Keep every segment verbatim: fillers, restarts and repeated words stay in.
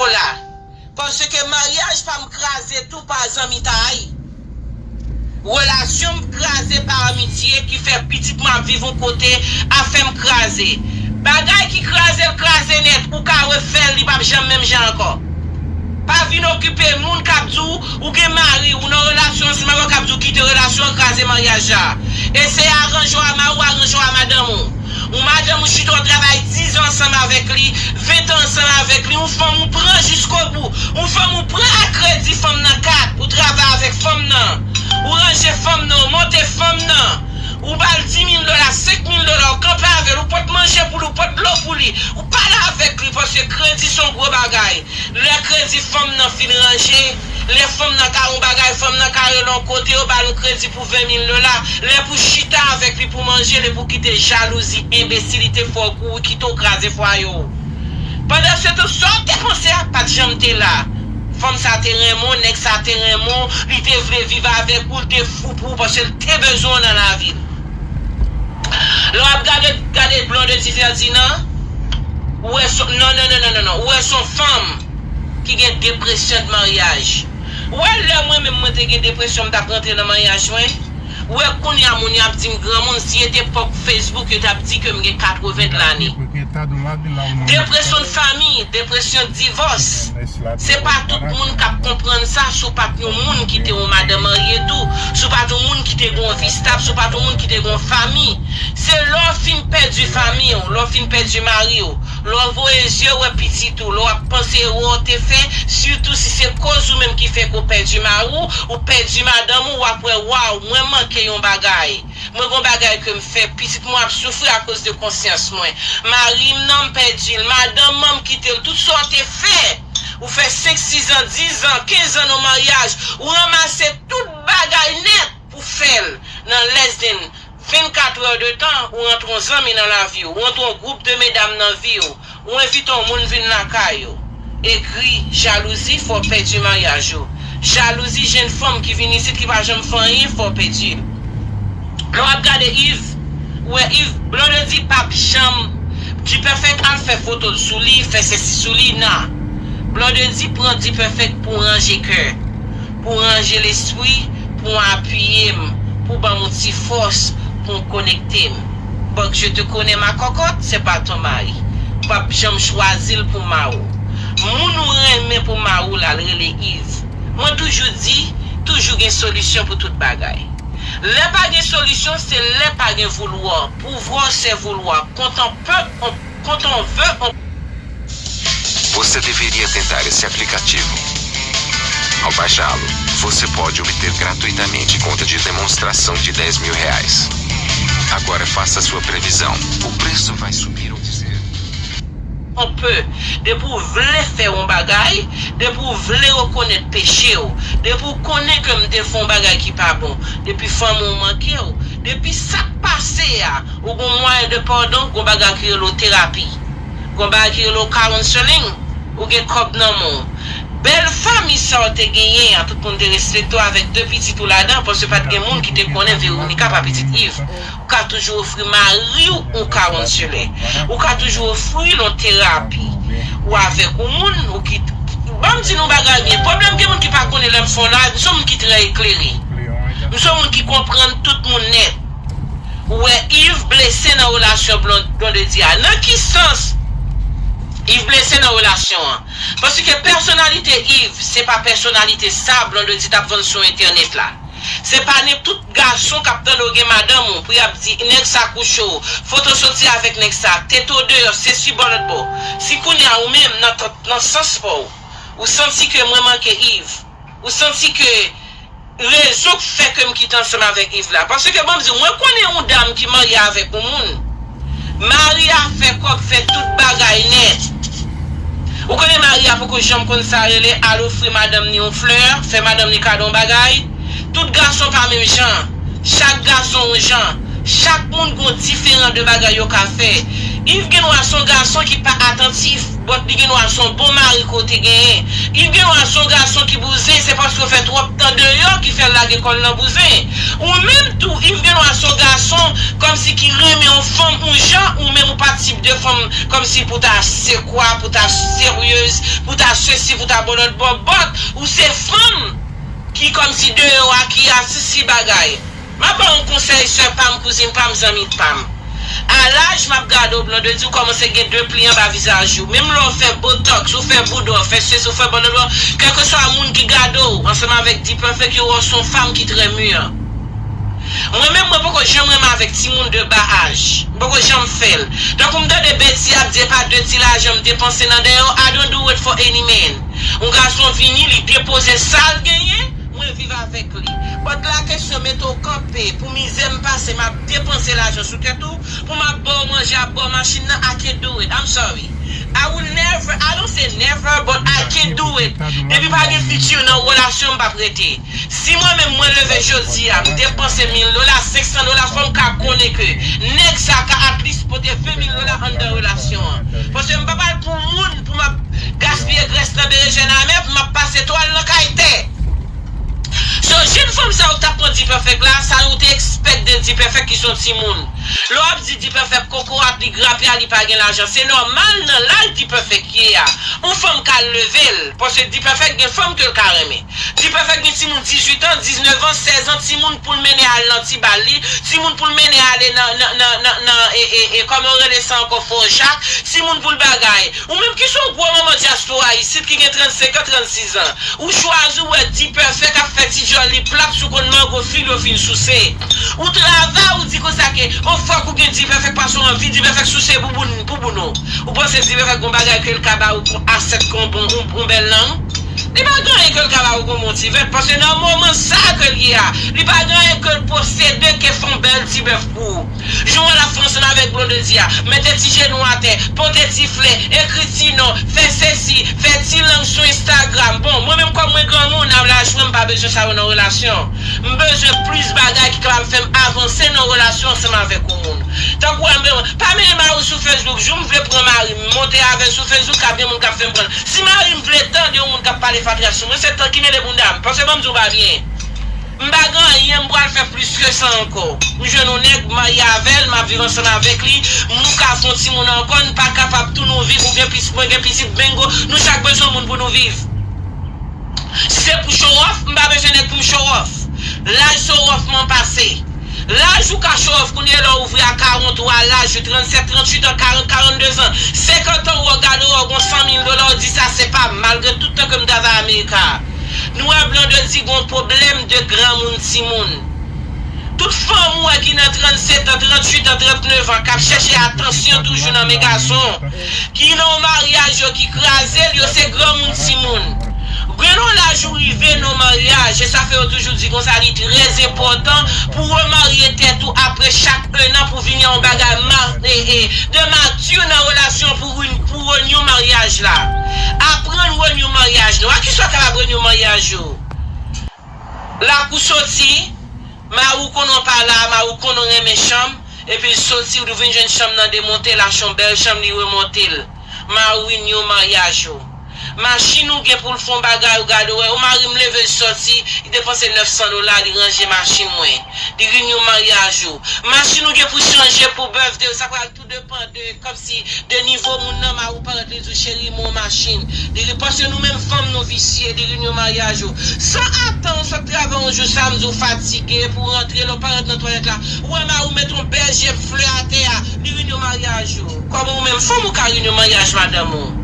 la. Paske maryaj pa m kraze tou pa zanmitay. Relasyon m kraze pa amitye ki fè pitit mwen ap viv yon kote ap fè m kraze. Bagay ki kraze l kraze nèt, ou ka refè l, li p ap janm menm jan ankò. Pa vin okipe moun k ap di w ou gen mari, ou nan relasyon ansanm avè w k ap di w kite relasyon an, kraze maryaj la. Eseye aranje w a mari w, aranje w a madanm ou. Yon madanm ou chita w travay diz an ansanm avèk li, ven tan ansanm avèk li, yon fanm ou pran jiskobou, yon fanm ou pran ak kredi fanm nan kat, ou travay avèk fanm nan, ou ranje fanm nan, ou monte fanm nan, ou ba l di mil dola, senk mil dola, ou kanpe avè l, ou pot manje pou li, ou pot dlo pou li, ou pale avèk li, paske kredi se yon gwo bagay. Lè kredi fanm nan fin ranje, lè fanm nan ka yon bagay, fanm nan ka rele yon kote, yo ba l yon kredi pou ven mil dola. Lè pou chita avèk li pou manje, lè pou kite jalouzi, enbesilite fè w kouri kite w kraze fwaye w. Pandansetan, sa w te panse a pa t janm te la. Fanm sa te renmen w, nèg sa te renmen w, li te vle viv avèk ou, li te fou pou ou paske l te bezwen w nan lavi l. Lè w ap gade, gade Blondedy Ferdinand, ou wè son, non, non, non, non, non, non, ou wè son fanm ki gen depresyon de maryaj. Ou wè lè mwen menm mwen te gen depresyon, m t ap rantre nan maryaj mwen. Ou wè kounye a moun yo ap di m granmoun, si etepòk Facebook yo t ap di ke m gen katreven lane. Depresyon de fanmi, depresyon divòs. Se pa tout moun k ap konprann sa, si w pa t yon moun ki te yon madanm marye tou, si w pa t yon moun ki te gen yon vi stab, si w pa t yon moun ki te gen yon fanmi. Se lè w fin pèdi fanmi w, lè w fin pèdi mari w, lè w voye zye w wè pitit ou, lè w ap panse erè w te fè, sitou si se koz ou menm ki fè ke w pèdi mari w, ou pèdi madanm ou, w ap wè, waw, mwen manke yon bagay. Mwen gon bagay ke m fè, pitit mwen ap soufri akoz de konsyans mwen. Mari m nan m pèdi l, madanm mwen m kite l, tout sa w te fè. Ou fè senk, sis an, diz an, kenz an nan maryaj, ou ranmase tout bagay nèt pou fè l. Nan less than vennkat è de tan, ou rantre yon zanmi nan lavi w, ou rantre yon gwoup de medam nan vi w, ou envite yon moun vin lakay ou. Egri, jalouzi fè w pèdi maryaj ou. Jalouzi, jenn fanm ki vin isit ki pa janm fè anyen fè w pèdi l. Lè w ap gade Yves, ou wè Yves, Blondedy p ap janm, Dperfect al fè foto l sou li, fè sesi sou li, nan. Blondedy pran Dperfect pou ranje kè, pou ranje lespri, pou apiye m, pou ban m yon ti fòs, pou konekte m. Bòk, je te connais ma cocotte, c'est pas ton mari. P ap janm chwazi l pou mari w. Moun ou renmen pou mari w la, l rele Yves. Mwen toujou di, toujou gen solisyon pou tout bagay. Lè pa gen solisyon, se lè pa gen voulwa. Pouvoir c'est vouloir. Quand on peut, on, quand on veut, on Você deveria tentar esse aplicativo. Ao baixá-lo, você pode obter gratuitamente conta de demonstração de dez mil reais. Agora faça sua previsão. O preço vai subir ou descer. On peut. Depi w vle fè yon bagay, depi w vle rekonèt peche w, depi w konnen ke m te fè yon bagay ki pa bon, depi fanmi w manke w, depi sa k pase a, ou gon mwayen de padon, gon bagay ki rele w terapi. Gon bagay ki rele w counseling, ou gen kòb nan men w. Bèl fanmi sa w te genyen an, tout moun te respekte w avèk de pitit ou ladan, paske pa t gen moun ki te konnen Veronica pa pitit Yves. Ou ka toujou ofri mari w yon counseling. Ou ka toujou ofri l yon terapi. Ou avèk yon moun, ou ki, ban m di nou bagay byen. Pwoblèm gen moun ki pa konnen lè m fè yon live, m se yon moun ki trè eklere. M se yon moun ki konprann tout moun nèt. Ou wè Yves blese nan relasyon Blon-, Blondedy a. Nan ki sans Yves blese nan relasyon an? Paske pèsonalite Yves, se pa pèsonalite sa Blondedy t ap vann sou entènèt la. Se pa nenpòt gason k ap tande w gen madanm ou, pou y ap di, nèg sa kouche w, foto soti avèk nèg sa, tete w deyò, sesi bò lòt bò. Si kounye a ou menm, nan, nan sans pa w, ou santi ke mwen manke Yves, ou santi ke rezon k fè ke m kite ansanm avèk Yves la. Paske, ban m di w, mwen konnen yon dam ki marye avèk yon moun. Mari a fè kòb, fè tout bagay nèt. Ou konnen mari a poko janm konn sa rele al ofri madanm ni yon flè, fè madanm ni kado yon bagay. Tout gason pa menm jan. Chak gason yon jan. Chak moun gon diferan de bagay yo ka fè. Yves Genois se yon gason ki pa atantif, but li gen dwa se yon bon mari ke w te genyen. Yves Genois se yon gason ki bouzen, se paske w fè twòp tan deyò ki fè l lage kò l nan bouzen. Ou menm tou, Yves Genois se yon gason kòmsi ki renmen yon fanm yon jan, ou menm ou pa tip de fanm kòmsi pou ta sekwa, pou ta seryez, pou ta sesi, pou ta bòlòt bòbòt. Ou se fanm ki kòmsi deyò a, ki asisi bagay. M ap ba w yon konsèy, sè pa m, kouzin pa m, zanmi pa m. A laj m ap gade w, Blondedy, ou kòmanse gen de pli anba vizaj ou. Menm lè w fè botox, ou fè bouda, w fè sesi, ou fè bòlòt, kèlkeswa moun ki gade w, ansanm avèk D-Perfect, yo wè w se yon fanm ki trè mi. Mwen menm, mwen poko janm renmen avèk timoun de ba aj. M poko janm fè l. Tankou m tande Betty ap di, e pa de ti lajan m depanse nan dèyè w, I don't do it for any man. Yon gason vini, li depoze sa l genyen, mwen viv avèk li. But la kesyon mete w kanpe, pou mizè m pase, m ap depanse lajan sou tèt ou, pou m ap ba w manje, ap ba w machin nan, I can't do it. I'm sorry. I will never, I don't say never, but I can't do it. Depi pa gen fiti nan relasyon, m p ap rete. Si mwen menm mwen leve jodi a, m depanse mil dola, senk san dola, fò m ka konnen ke nèg sa ka at least pote ven mil dola anndan relasyon an. Paske m pa pral pou moun pou m ap gaspiye grès nan berejèn a, men m ap pase twal nan kay tè. So, jèn fanm sa yo k t ap pran D-Perfect la, sa yo te expect de D-Perfect ki se yon timoun. Lè w ap di D-Perfect kokorat li grape a, li pa gen lajan, se nòmal nan laj D-Perfect ye a. Yon fanm ka leve l, paske D-Perfect gen fanm ke l ka renmen. D-Perfect gen timoun dizuit an, diznèf an, sèz an, timoun pou l mennen al nan ti bal li, timoun pou l mennen ale nan, nan, nan, nan, nan, e, e, e, kòman yo rele sa ankò, Fò Jak, timoun pou l bagay. Ou menm ki se yon gwo manman dyaspora isit ki gen trannsenk an, trannsis an, ou chwazi w wè D-Perfect ap fè ti djòl li plat sou konn mango fil yo fin souse. Ou travay, ou di konsa ke, o, fòk ou gen D-Perfect paske w anvi D-Perfect souse bouboun, bouboun ou. Ou panse D-Perfect gon bagay ke l ka ba ou kon asèt, kon bon, yon, yon bèl lang? Li pa gen anyen ke l ka ba ou kon bon ti vèt, paske nan moman sa ke l ye a, li pa gen anyen ke l posede ke fè yon bèl ti bèf pou ou. Jan w wè l ap fè ansanm avèk Blondedy a, mete ti jenou atè, pote ti flè, ekri ti non, fè sesi, fè ti lang sou Instagram. Bon, mwen menm kòm mwen granmoun, a laj mwen, m pa bezwen sa yo nan relasyon. M bezwen plis bagay ki kapab fè m avanse nan relasyon ansanm avèk yon moun. Tankou a, m, pa mennen mari w sou Facebook, jou m vle pran mari m, m monte avè l sou Facebook, k ap gen moun k ap fè m pran l. Si mari m vle tande yon moun k ap pale fatra sou mwen, se tan ki mele bounda m, paske ban m di w pa byen. M pa gen anyen m pral fè plis ke sa ankò. M jwenn yon nèg, m marye avè l, m ap viv ansanm avèk li, nou ka fè yon timoun ankò, n pa kapab tou nou viv, ou gen pitit, mwen gen pitit, bingo, nou chak bezwen yon moun pou nou viv. Si se pou show off, m pa bezwen nèg pou m show off. Laj show off mwen pase. Laj ou ka show off kounye a lè w ouvri a karant ou a laj ou, trannsèt, tranntuit an, karant, karannde zan, senkant an, ou gade w gon san mil dola, ou di sa se pa m, malgre tout tan ke m travay Amerika. Nou wè Blondedy gon pwoblèm de granmoun timoun. Tout fanm ou wè ki nan trannsetan, tranntuitan, trannevan k ap chèche atansyon toujou nan men gason, ki nan yon maryaj yo ki kraze l, yo se granmoun timoun. Gen yon laj ou rive nan yon maryaj, e sa fè yo toujou di konsa li trè enpòtan pou w remarye tèt ou apre chak en an pou vin yon bagay ma, e, e, de mati nan relasyon pou, pou renew maryaj la. Aprann renew maryaj nou. A kisa w kapab renew maryaj ou? Lakou soti, mari w konnen w pa la, mari w konnen w renmen chanm, epi l soti, ou vin jwenn chanm nan demonte, l achte yon bèl chanm, li remonte l. Mari w renew maryaj ou. Machin ou gen pou l fè yon bagay, ou gade, ou wè, o mari m leve l soti, li depanse nèf san dola, li ranje machin mwen. Li renew maryaj ou. Machin ou gen pou chanje pou birthday, sa pral tou depann de, kòmsi, de nivo moun nan, mari w parèt, li di w, cheri, m yon machin. Li ri, paske nou menm fanm, nou visye, li renew maryaj ou. San atann, ou sot travay yon jou samdi, ou fatige, pou w rantre, lè w parèt nan twalèt la, ou wè mari w met yon bèl jèb flè atè a, li renew maryaj ou. Kòman ou menm fanm ou ka renew maryaj madanm ou?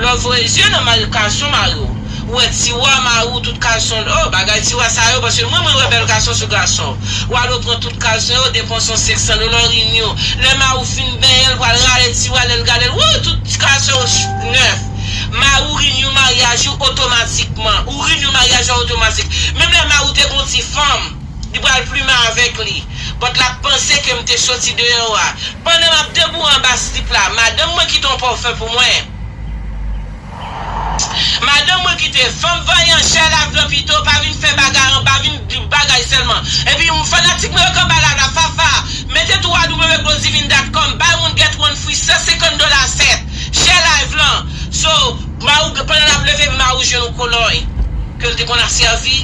Lè w voye zye nan mari, gason mari w, ou wè tiwa mari w, tout kalson, o, bagay tiwa sa yo, paske mwen, mwen wè bèl gason sou gason. W al ou pran tout kalson yo, depanse yon senk san dola, w renew. Lè mari w fin benyen l, pral rale tiwa, lè l gade l, wouy, tout kalson yo nèf. Mari w renew maryaj ou otomatikman. Ou renew maryaj ou otomatik. Menm lè mari w te gon ti fanm, li pral plimen avèk li. But l ap panse ke m te soti deyò a. Pandan m ap debou anba slip la, madanm mwen kite yon pòfè pou mwen. Madanm mwen kite, fanm vanyan, chèlav nan pito, pa vin fè bagay anba, vin di bagay sèlman. Epi yon fanatik mwen yo k anba la, la, Fafa, mete w w w w dot blondivine dot com, buy one get one free, jwenn yon kolòy ke l te konn ap sèvi,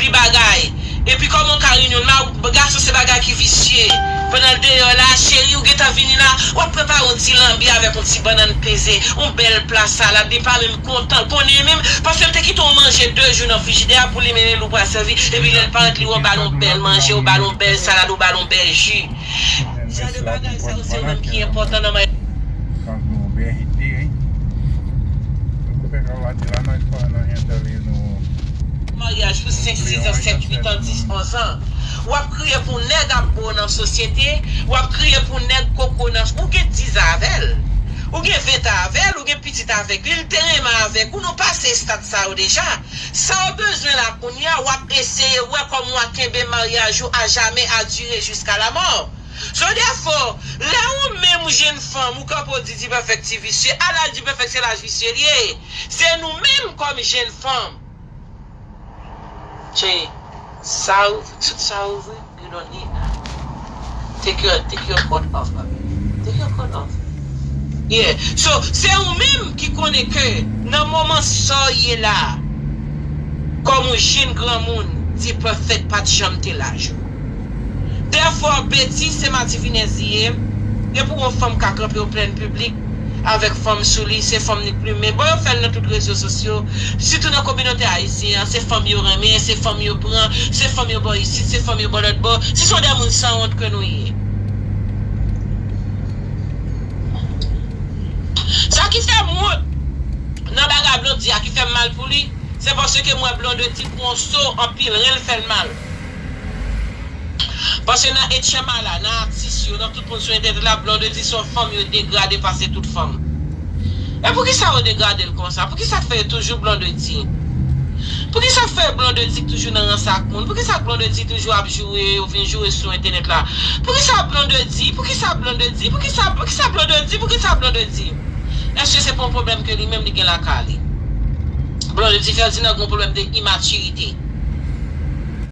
li bagay. Epi kòman w ka renmen yon ma-, gason se bagay ki visye. Pandan l deyò la, cheri, ou gentan vini la, w ap prepare yon ti lanbi avèk yon ti bannann peze, yon bèl pla salad, li pa menm kontan, l konnen menm, paske l te kite yon manje de jou nan frijidè a pou li menm, li pral sèvi, epi lè l parèt, li wè w ba l yon bèl manje, ou ba l yon bèl salad, ou ba l yon bèl ji. Jan de bagay sa yo, se yo menm ki enpòtan nan maryaj. Tankou yon bèl ide, wi. Pou fè gwo pati la, nan fwa nan entèvyou nou. Maryaj pou senk, sis an, sèt, uit an, dis, onz an. W ap kriye pou nèg ap bo nan sosyete, w ap kriye pou nèg koko nan, ou gen diz an avè l, ou gen ven tan avè l, ou gen pitit avèk li, li te renmen avèk ou, nou pase estad sa yo deja. Sa w bezwen la kounye a, w ap eseye wè kòman w a kenbe maryaj ou a jamè, a dire jiska lamò. So, dèfwa, lè ou menm ou jèn fanm, ou kanpe ou di Dipèfèk ti visye, a laj Dipèfèk se laj visye li ye. Se nou menm kòm jèn fanm. Che, sa ou, tout sa ou vle, you don't need that. Take your, take your coat off, baby. Take your coat off. Yeah. So, se ou menm ki konnen ke nan moman sa w ye la, kòm yon jèn granmoun, Dipèfèk pa t janm te laj ou. Dèfwa, Beti se madivinèz li ye. Depi yon fanm ka kanpe an plen piblik avèk fanm sou li, se fanm li k plimen. Bon, yo fè l nan tout rezo sosyo. Sitou nan kominote ayisyen an, se fanm yo renmen, se fanm yo pran, se fanm yo bò isit, se fanm yo bò lòt bò. Si se yon de moun sanwont ke nou ye. Sa ki fè m wont nan bagay Blondy a, ki fè m mal pou li, se paske m wè Blondedy pran yon so anpil, ren l fè l mal. Paske nan H M I la, nan atis yo, nan tout moun sou entènèt la, Blondedy se yon fanm yo degrade pase tout fanm. E poukisa yo degrade l konsa? Poukisa k fè yo toujou Blondedy? Poukisa k fè Blondedy toujou nan rans ak moun? Poukisa Blondedy toujou ap joure, yo vin joure sou entènèt la? Poukisa Blondedy? Poukisa Blondedy? Poukisa, poukisa Blondedy? Poukisa Blondedy? Èske se pa yon pwoblèm ke li menm li gen lakay li? Blondedy Ferdinand gen yon pwoblèm de imatirite.